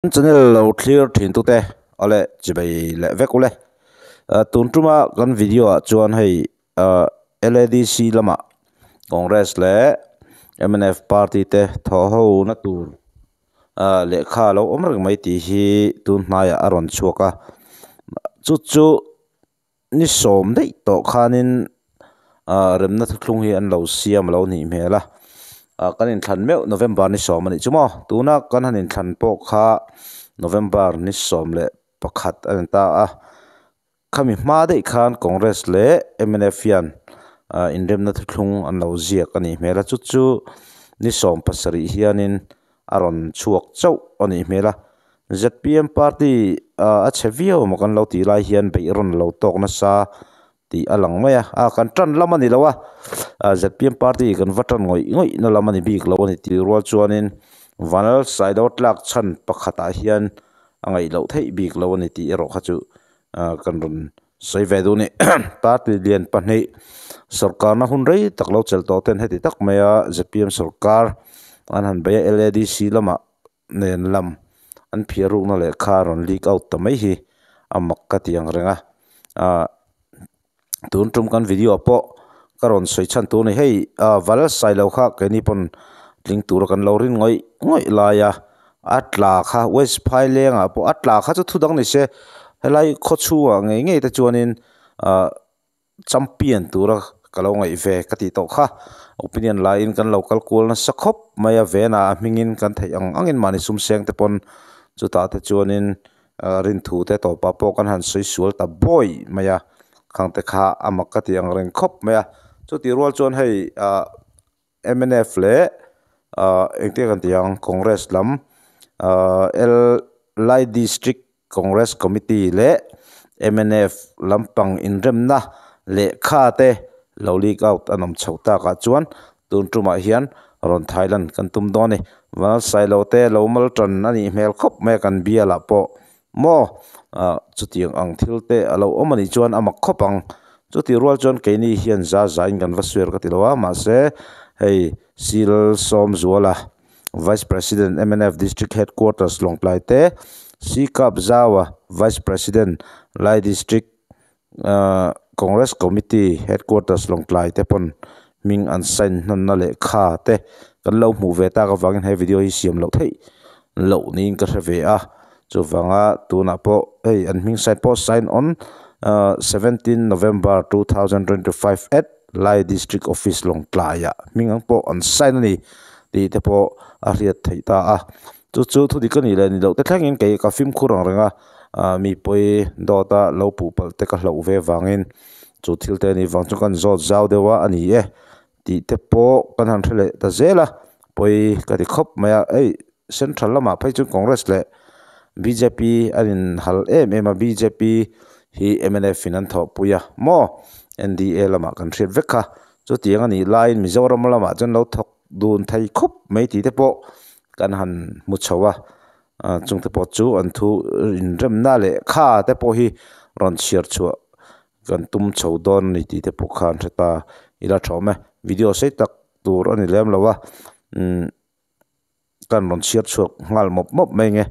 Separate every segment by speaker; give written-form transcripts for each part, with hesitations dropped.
Speaker 1: Channel lo thlir thin tute awle chibei leh vek ule. Tun tuma kan video ah chuan hei LADC lama Congress leh mnf party te thawh ho na tur lehkha lo awm reng mai tih hi tun hnaiah a rawn chhuak a. Chu chu ni sawm daih tawh khanin remna thuthlung hi an lo siam a lo nih hmel a. Kan inthlan meuh November ni sawm a nih chu maw. Tuna kan han inthlan pawh kha November ni 11 a ni ta a. Khami hma daih khan Congress leh mnf hian inremna thuthlung an lo ziak a nih hmel a. Chu chu ni 17 hianin a rawn chhuak chauh a nih hmel a. ZPM party a chhe viau emaw kan lo tih lai hian beih rawn lo tawk nasa tih a lang mai a. A kan tan lam a ni lo a, ZPM party kan va tan ngawih ngawih na lam a ni bik lo a ni tih rual chuanin Vanal Saido tlak chhan pakhatah hian a ngaih loh theih bik lo a ni tih erawh kha chu kan rawn sawi ve duh a ni. Party lian pahnih sorkarna hun rei tak lo chelh tawh ten heti tak maia ZPM sorkar an han bei a, LADC lamah nen lam an phiar rukna lehkha rawn leak out ta mai hi a mak ka ti ang reng a. Tun tum kan video pawh ka rawn sawi chhan tur a ni. Hei val sailo kha keini pawn tling tura kan lo rin ngawih ngawih lai a, a tla kha West Phailengah pawh a tla kha chu thu dang ni se helai khaw chhungah ngei ngei te chuanin champion tura ka lo ngaih ve ka tih tawh kha. Opinion laiin kan lo kal kual nasa khawp mai a, vena a hmingin kan theih ang angin mahni sum seng te pawn chutah te chuanin rin thu te tawpah pawh kan han sawi sual ta bawi mai a, khang te kha a mak ka ti ang reng khawp mai a. Chutih rual chuan hei mnf leh engtin kan ti ang Congress lam Lai District Congress Committee leh mnf lampang inremna lehkha te lo leak out an awm chho takah chuan tun tumah hian rawn Thailand kan tum dawn a ni. Vanal Sailo te lo mal tan a nih hmel khawp mai a kan bialah pawh maw chutiang ang thil te a lo awm a nih chuan a mak khawp ang. Chutih rual chuan keini hian za zain kan va suar ka ti lo a, mahse hei Sil Sawmzuala Vice President mnf District Headquarters Lawngtlai te, C Kap Zaua Vice President Lai District Congress Committee Headquarters Lawngtlai te pawn hming an sign hnawnna lehkha te kan lo hmuh ve tak avangin he video hi siam loh theih loh niin ka hre ve a. Chuvanga tunah pawh hei an hming sign pawh sign on 17 November 2025 at Lai District Office Lawngtlaiah hming ang pawh an sign a ni tih te pawh a hriat theih ta a. Chu chu thu dik a nih leh ni loh te thlengin kei ka fimkhur ang reng a, mi pawi dawta lo puh palh te ka hlauh ve vangin chu thil te a nih vang chu kan zawt zau deuh a a ni e tih te pawh kan han hre leh ta zel a, pawi ka ti khawp mai a. Hei Central lamah phei chuan Congress leh bjp an inhal em em a, bjp hi mnf in an thawhpui a maw NDA lamah kan hriat vek kha. Chutiang a nih laiin Mizoram lamah chuan lo thawk dun thei khawp mai tih te pawh kan han hmu chho a, chungte pawh chu an thu inremna lehkha te pawh hi rawn chhiar chhuah kan tum chho dawn a ni tih te pawh khan hre ta ila tha awm e. Video sei tak tur a ni lem lo a, kan rawn chhiar chhuak nghal mawp mawp mai nge.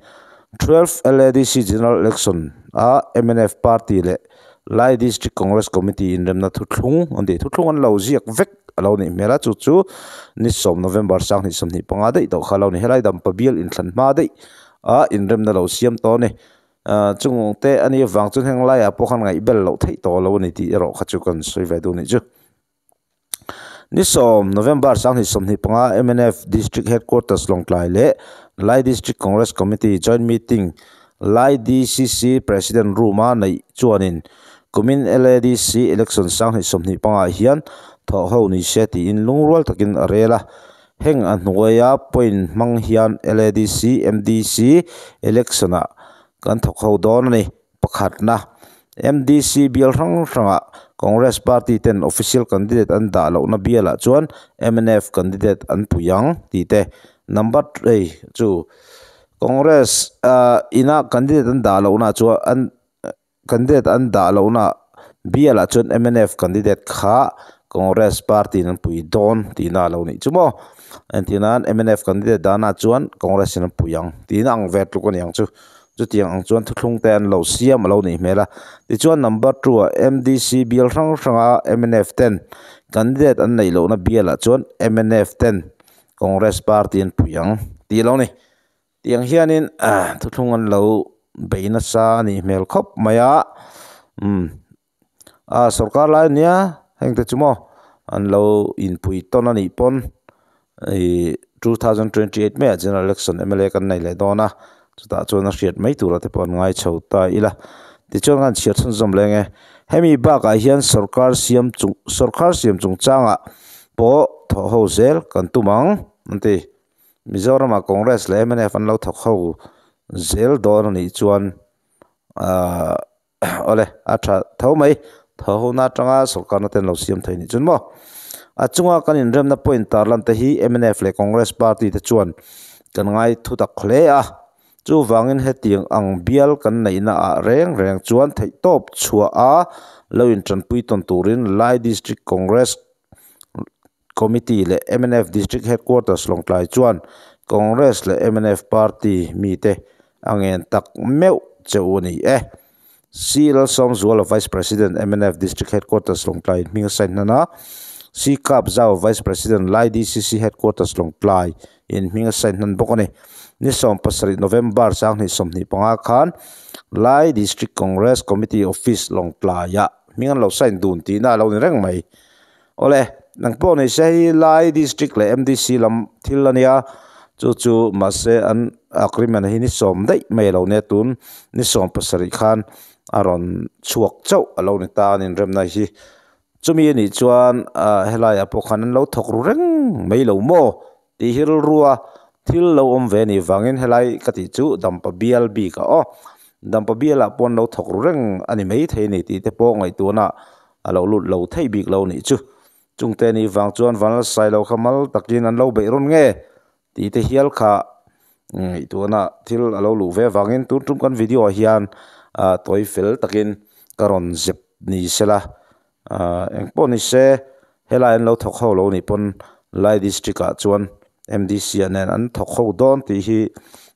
Speaker 1: 12 LADC General Election a mnf party leh Lai District Congress Committee inremna thuthlung an tih thuthlung an lo ziak vek a lo nih hmel a, chu chu ni 10 November 2025 daih tawh kha a lo ni. Helai dampa bial inthlan hma daih a inremna lo siam tawh a ni. Chung te a nih avang chuan heng laiah pawh khan ngaihbel loh theih tawh lo a ni tih erawh kha chu kan sawi ve duh a nih chu. Ni 10 November 2025 mnf District Headquarters Lawngtlai leh Lai District Congress Committee Joint Meeting Lai DCC President Room a neih chuanin kumin LADC Election 2025 hian thawh ho ni se tiin lungrual takin a rel a. Heng a hnuaia point hmang hian LADC MDC Election ah kan thawk ho dawn a ni. Pakhatna, MDC bial hrang hrangah Congress party ten official candidate an dah lohna bialah chuan mnf candidate an pui ang tih te. Number three chu Congress ina candidate an dah lohna chuan an candidate an dah lohna bialah chuan mnf candidate kha Congress party in an pui dawn tihna a lo nih chu maw. Entirnan mnf candidate dahna ah chuan Congress in an pui ang tiin a ang ve tluk a ni ang chu. Chutiang ang chuan thuthlung te an lo siam a lo nih hmel a. Tichuan number two ah MDC bial hrang hranga mnf ten candidate an neih lohna bialah chuan mnf ten Congress party an pui ang tih a lo ni. Tiang hianin thuthlung an lo bei nasa a nih hmel khawp mai a umm a sawrkar lai ania heng te chu maw an lo inpui tawn a nih pawn ih 2028 maiah general election mla kan nei leh dawn a chutah chuan a hriat mai tura te pawh an ngai chho ta ila tichuan khan chhiar chhunzawm leng e hemi bakah hian sawrkar siam chung sawrkar siam chungchangah pawh thawh ho zel kan tum ang an ti. Mizorama Congress leh mnf an lo thawk ho zel dawn a nih chuan ahh awle a tha tho mai tho ho na atanga sawrkarna te an lo siam thei nih chuan maw a chunga kan inremna point tar lan te hi mnf leh Congress party te chuan kan ngai thu tak hle a chuvangin hetiang ang bial kan neihna ah reng reng chuan theihtawp chhuah a lo intanpui tawn turin Lai District Congress Committee leh mnf District Headquarters Lawngtlai chuan Congress leh mnf Party mite a ngen tak meuh che u a ni e. C Lalsawmzuala Vice President mnf District Headquarters Lawngtlai in hming a sign hnan a, C Kapzau Vice President Lai DCC Headquarters Lawngtlai in hming a sign hnan bawk a ni. Ni 17 November 2025 khan Lai District Congress Committee Office Lawngtlaiah hming an lo sign dun tihna a lo ni reng mai. Awle, nang pawh ni se hei Lai District leh MDC lam thil a nia, chu chu mahse an agreement hi ni sawm daih mai a lo nia tun ni 17 khan a rawn chhuak chauh a lo ni ta a ni inremna hi. Chumi a nih chuan ah helaiah pawh khan an lo thawk ru reng mai lo maw tih hi rilrua thil lo awm ve a nih vangin helai ka tih chu Dampa bial bik ah aw Dampa bialah pawh an lo thawk ru reng a ni maithei a ni tih te pawh ngaihtuahna a lo lut lo thei bik lo nih chu. Chungte nih vang chuan Vanlalsai lo kha mal takin an lo beih rawn nge tih te hial kha ngaihtuahna thil a lo luh ve avangin tun tum kan video ah hian ah tawi fel takin ka rawn zep ni sela ah eng pawh ni se helai an lo thawk ho lo nih pawn Lai district ah chuan M_D_C ah nen an thawk ho dawn tih hi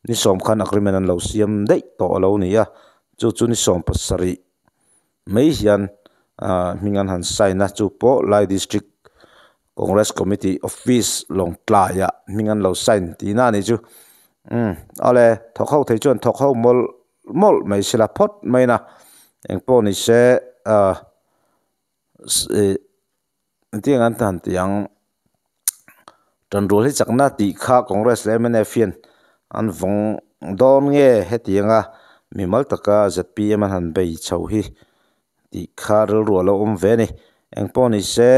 Speaker 1: ni sawm khan agreement an lo siam daih tawh a lo ni a chu chu ni 17. Mai hian ah hming an han sign a chu pawh Lai District Congress Committee Office Lawngtlai ah hming an lo sign tih na a nih chu umm awle thawk ho thei chuan thawk ho mawlh mawlh mai sela phawt mai na engpawh ni se ah ih engtin an han tih ang tanrual hi chakna tih kha Congress leh mnf hian an vawng dawn nge hetianga mimal taka zpm an han bei chho hi tih kha rilru a lo awm ve a ni engpawh ni se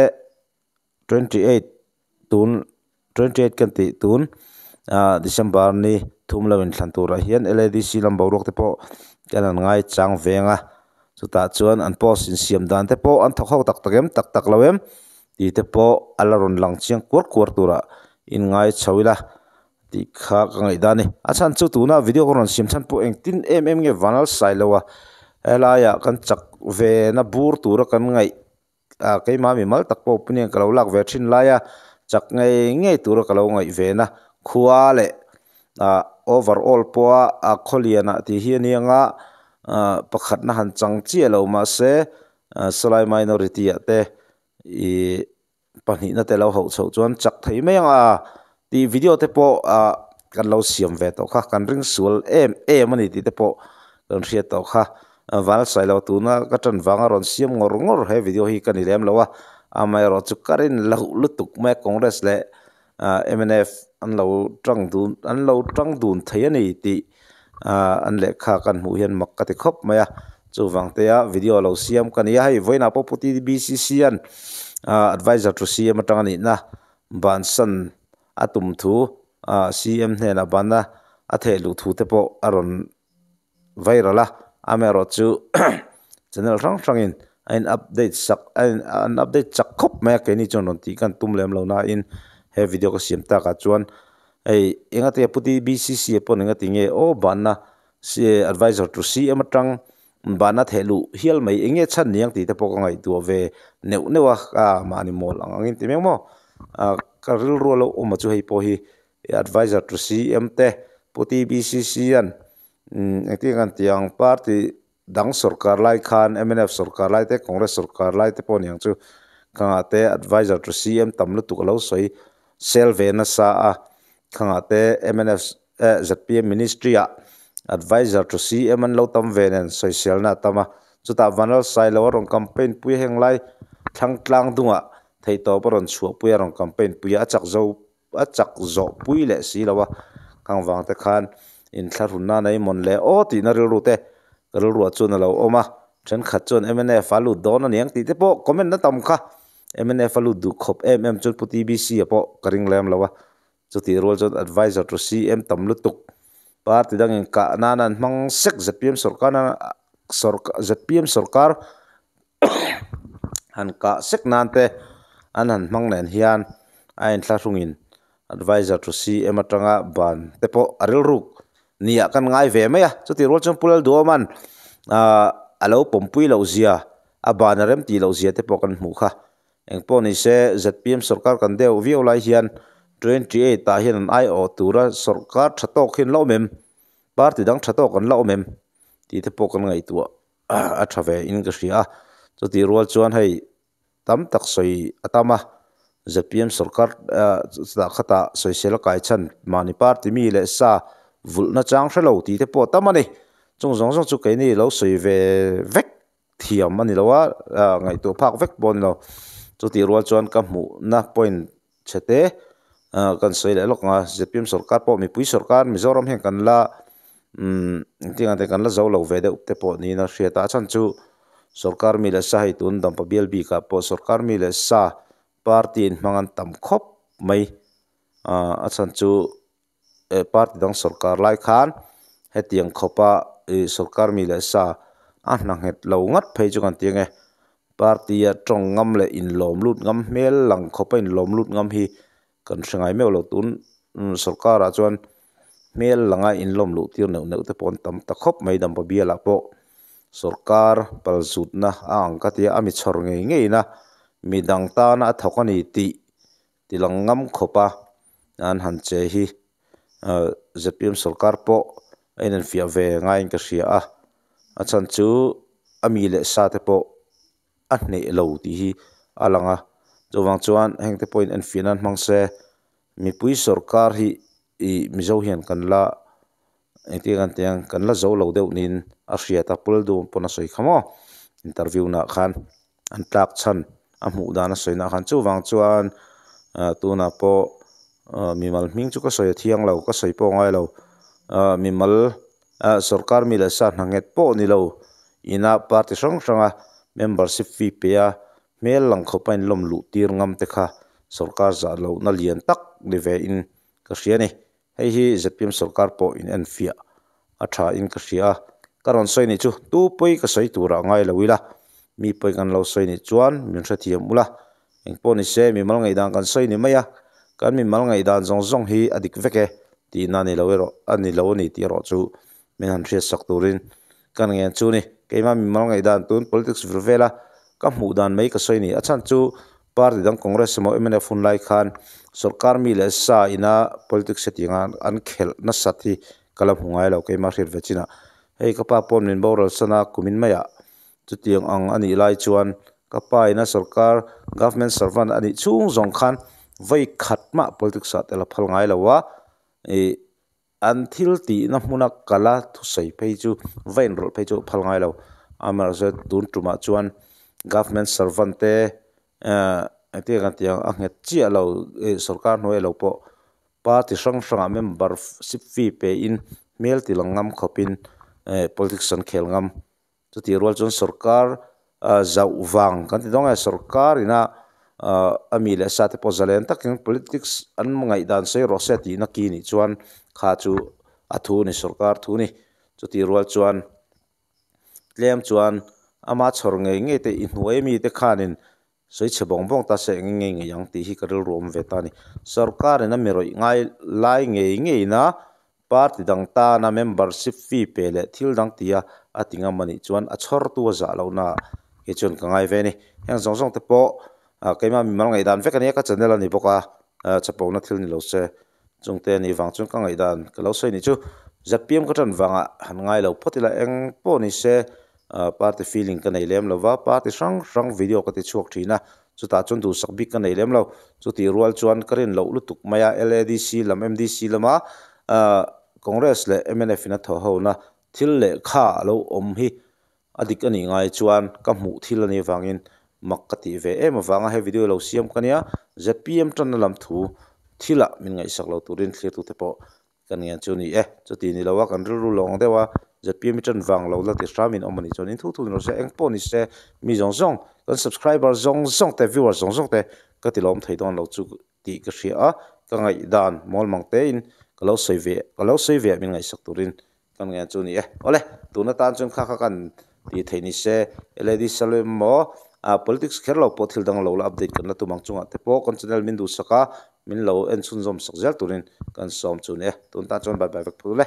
Speaker 1: 28 tun 28 kan tih tun ah December ni thum lo inthlan turah hian L_A_D_C lam boruak te pawh kan han ngai chang veng a. Chutah chuan an post insiam dan te pawh an thawk ho tak tak em tak tak lo em tih te pawh a la rawn lang chiang kuar kuar turah inngai chho ila tih kha ka ngaihdan a ni. A chhan chu tuna video ka rawn siam chhan pawh engtin em em nge vanal sai lo a helaiah kan chak ve na bur tura kan ngaih ah keimah mimal tak pawh opinion ka lo lak ve thin lai a chak ngei ngei tura ka lo ngaih ve na khua leh ah overall pawha a khawlian ah tih hi a ni ang a ah pakhatna han chang chiah lo mahse ah sawlai minority ah te ih pahnihna te lo hauh chhoh chuan chak thei mai ang a tih video te pawh ah kan lo siam ve tawh kha kan ring sual em em a ni tih te pawh kan hriat tawh kha Valsai lo tuna ka tan vanga rawn siam ngawr ngawr he video hi ka ni lem lo a amaherawh chu ka rin loh lutuk mai a Congress leh ah mnf an lo tang dun an lo tang dun thei a ni tih ah an lehkha kan hmuh hian mak ka ti khawp mai a chuvang te a video lo siam ka ni a hei vawiinah pawh pu T_B_C_C an ah adviser to C_M atanga nihna bansan a tum thu ah C_M hnenah banna a theh luh thu te pawh a rawn viral a amaherawh chu channel hrang hrangin a in update sak a in an update chak khawp mai a keini chuan rawn tih kan tum lem lo nain he video ka siam takah chuan hei engati nge pu T_B_C_C ah pawh engati nge aw banna advisor to C_M atang banna theh luh hial mai eng nge chhan ni ang tih te pawh ka ngaihtuah ve neuh neuh a mahni mawl ang angin ti mek maw. ka rilru a lo awm a chu hei pawh hi adviser to CM te Pu TBCC an engtin nge an tih ang party dang sawrkar lai khan mnf sawrkar lai te congress sawrkar lai te pawh aniang chu khangah te adviser to CM tam lutuk a lo sawi sel ve nasa a khangah te mnf eh zpm ministry ah adviser to CM an lo tam ve nen sawiselna a tam a chutah Vanlalsailo a rawn campaign pui a heng lai thlang tlang dungah theihtawp a rawn chhuahpui a rawn campaign pui a a chak zo a chak zawh pui leh si lo a, khang vang te khan inthlahrun nan a imawn leh aw tihna rilru te ka rilruah chuan a lo awm a, thenkhat chuan mnf a lut dawn aniang tih te pawh comment na tam kha mnf a lut duh khawp em em chuan Pu TBC a pawh ka ring lem lo a, chutih rual chuan adviser to CM tam lutuk party dangin kah nan an hmang sek zpm sawrkar nan zpm sawrkar han kah sek nan te an han hmang nen hian a inthlahrungin adviser to CM atanga ban te pawh a rilruk niah kan ngai ve mai a chutih rual chuan Pu Lalduhawma'n ahh a lo pawmpui loh zia a ban a rem tih loh zia te pawh kan hmuh kha engpawh ni se zpm sawrkar kan deuh viau lai hian 28 ah hian an aiawh tura sawrkar tha tawk hi an la awm em party dang tha tawk an la awm em tih te pawh kan ngaihtuah. a tha ve in ka hria a chutih rual chuan hei tam tak sawi a tam a zpm sawrkar ah chutah khatah sawisel a kai chhan mahni party mi leh sa vulh na chang hre lo tih te pawh a tam a ni chung zawng zawng chu keini lo sawi ve vek thiam a ni lo a ah ngaihtuah phak vek pawh a ni lo chutih rual chuan ka hmuhna point chhe te ah kan sawi leh lawk ang a zpm sawrkar pawh mipui sawrkar mizoram hian kan la umm engtin ang te kan la zo lo ve deuh te pawh niin a hriat a a chhan chu sawrkar mi leh sa hei tun dampa bial bikah pawh sawrkar mi leh sa party in hmang an tam khawp mai ah a chhan chu eh party dang sawrkar lai khan hetiang khawpa ih sawrkar mi leh sa a hna nghet lo ngat phei chu kan ti ang e party a tawng ngam leh inlawm lut ngam hmel lang khawpa inlawm lut ngam hi kan hre ngai meuh lo tun sawrkar ah chuan hmel langa inlawm luh tir neuh neuh te pawh an tam ta khawp mai dampa bial ah pawh sawrkar pal zutna a ang ka tia a mi chhawr ngei ngei na midang tana a thawk a ni tih ti lang ngam khawp a an han che hi ahh zpm sawrkar pawh a inenfiah ve ngaiin ka hria a a chhan chu a mi leh sa te pawh a hneh lo tih hi a lang a chuvang chuan heng te pawhin enfiah nan hmang se mipui sawrkar hi ih mizo hian kan la engtin nge an tih ang kan la zo lo deuh niin a hriat a pul dum pawn a sawi kha maw interview naah khan an tlak chhan a hmuh dan a sawi naah khan chuvang chuan ah tunah pawh ah mimal hming chu ka sawi a thiang lo ka sawi pawh a ngai lo ah mimal ah sawrkar mi leh sa hna nghet pawh ni lo ina party hrang hranga membership fee pe a hmel lang khawpa inlawm luh tir ngam te kha sawrkar zah lohna lian tak ni ve in ka hria a ni. Hei hi zpm sawrkar pawh in enfiah a tha in ka hria a, ka rawn sawi nih chu tu pawi ka sawi turah ngai lo ila, mi pawi kan lo sawi nih chuan min hrethiam ula, engpawh ni se mimal ngaihdan kan sawi ni mai a, kan mimal ngaihdan zawng zawng hi a dik vek e tihna ni lo erawh a ni lo a ni tih erawh chu min han hriatsak turin ka ngen chu ni. Keimah mimal ngaihdan tun politics vir vela ka hmuh dan mai ka sawi ni. A chhan chu party dang Congress emaw mnf hun lai khan sorkar mi leh sa ina politics hetianga an khelh nasat hi ka la hmu ngai lo keimah hriat ve chinah. Hei ka pa pawn min boral san a kumin maiah chutiang ang a nih lai chuan ka pa ina sorkar government servant a nih chhung zawng khan vawi khat mah politics ah tel a phal ngai lo a ih An thil tihna hmuna kala thusawi phei chu va inrawlh phei chu a phal ngai lo. Amaherawhchu tun tumah chuan government servant te ehh engtin nge kan tih ang a nghet chiah lo ih sorkar hnuai lo pawh party hrang hrangah membership fee pe in hmel ti lang ngam khawpin eh politics an khel ngam. Chutih rual chuan sorkar zauh vang kan ti dawng e, sorkar ina a mi leh sa te pawh zalen takin politics an ngaihdan sawi rawh se tihna ki nih chuan kha chu a thu a ni sorkar thu a ni. Chutih rual chuan tlem chuan ama chhawr ngei ngei te i hnuai mi te khanin Sawi chhe bawng bawng ta se eng ngei ngei ang tih hi ka rilru awm ve ta a ni. Sorkar in a mi rawih ngai lai ngei ngei ina party dang tana membership fee pe leh thil dang tia a ti ngam a nih chuan a chhawrtu a zah lohna ah kei chuan ka ngai ve a ni. Heng zawng zawng te pawh keimah mimal ngaihdan vek a nia ka channel a ni bawk a. Chapona thil ni lo se chungte a nih vang chuan ka ngaihdan ka lo sawi nih chu zpm ka tan vangah han ngai lo phawt ila eng pawh ni se party feeling ka nei lem lo va, party hrang hrang video ka ti chhuak thin a, chutah chuan duhsak bik ka nei lem lo. Chutih rual chuan ka rin loh lutuk mai a, LADC lam MDC lama Congress leh mnf in a thawh ho na thil lehkha a lo awm hi a dik a nih ngai chuan ka hmuh thil a nih avangin mak ka tih ve em avanga he video lo siam ka nia. Zpm tanna lam thu thilah min ngaihsak lo turin thlirtute pawh kan ngen chu ni e. Chuti ni lo a kan rilru lawng deuh a, zpm i tan vang lo la ti hramin awm a nih chuan in thu thu ni lo se eng pawh ni se mi zawng zawng kan subscriber zawng zawng te viewer zawng zawng te ka ti lawm thei dawn lo chu tih ka hria a, ka ngaihdan mawl mang tein ka lo sawi ve ka lo sawi ve min ngaihsak turin kan ngen chu ni e. Awle, tun atan chuan kha kha kan tih theih ni se, LAD Salem emaw ah politics kher lo pawh thil dang lo la update kan la tum ang chungah te pawh kan channel min duhsak a, min lo en chhunzawm sak zel turin kan sawm chu ni e. Tun tan chuan bye bye vek phur le.